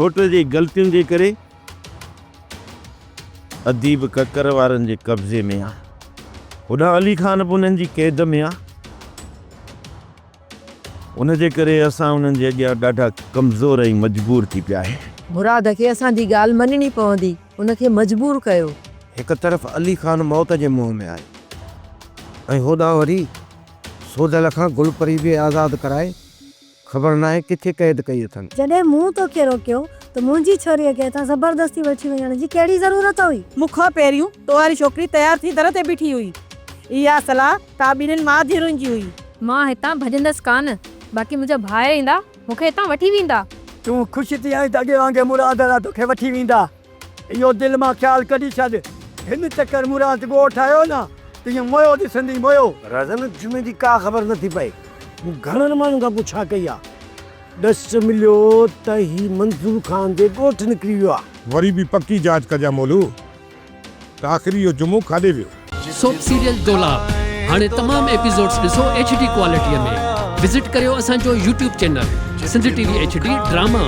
گهوٽ جي غلطين جي ڪري اديب ڪڪر وارن جي قبضي ۾ آ. هوڏانهن علي خان به انهن جي قيد ۾ آ. ان جي ڪري اسان انهن جي اڳيان ڏاڍا ڪمزور ۽ مجبور ٿي پيا آهيون. مراد کي اسان جي ڳالهه مڃڻي پوندي. ان کي مجبور ڪيو. هڪ طرف علي خان موت جي منهن ۾ آهي ۽ هوڏانهن وري سوڍل کان گل پري به آزاد ڪرائي خبر ناهي ڪٿي قيد ڪئي اٿن. جڏهن مون توکي روڪيو ته منهنجي ڇوريء کي هتان زبردستي وٺي وڃڻ جي ڪهڙي ضرورت هئي؟ مون کان پهريون تو واري ڇوڪري تيار ٿي در تي بيٺي هئي. اها صلاح توهان ٻنهين ماء ڌيئرن جي هئي. مان هتان ڀڄندس ڪانه، باقي منهنجا ڀائر ايندا، مون کي هتان وٺي ويندا. تون خوش ٿي آئين ته اڳي وانگي مراد وارا توکي وٺي ويندا. اهو دل مان خيال ڪڍي ڇڏ. هن چڪر مراد ڳوٺ آيو نه ته ائين مويو ڏسندين مويو. رازن جمعي جي ڪا خبر نه ٿي پئي. مون گهڻن ماڻهن کان پڇا ڪئي آ. ڏس مليو ته هي منظور خان جي ڳوٺ نڪري ويو آ. وري به پڪي جاچ ڪجان مولو ته آخر اهو جمعو ڪاڏي ويو. سوپ سيريل دولاب هاڻي تمام ايپيسوڊز ڏسو ايڇ ڊي ڪوالٽي ۾ وزٽ ڪريو اسان جو YouTube channel Sindh T V H D drama.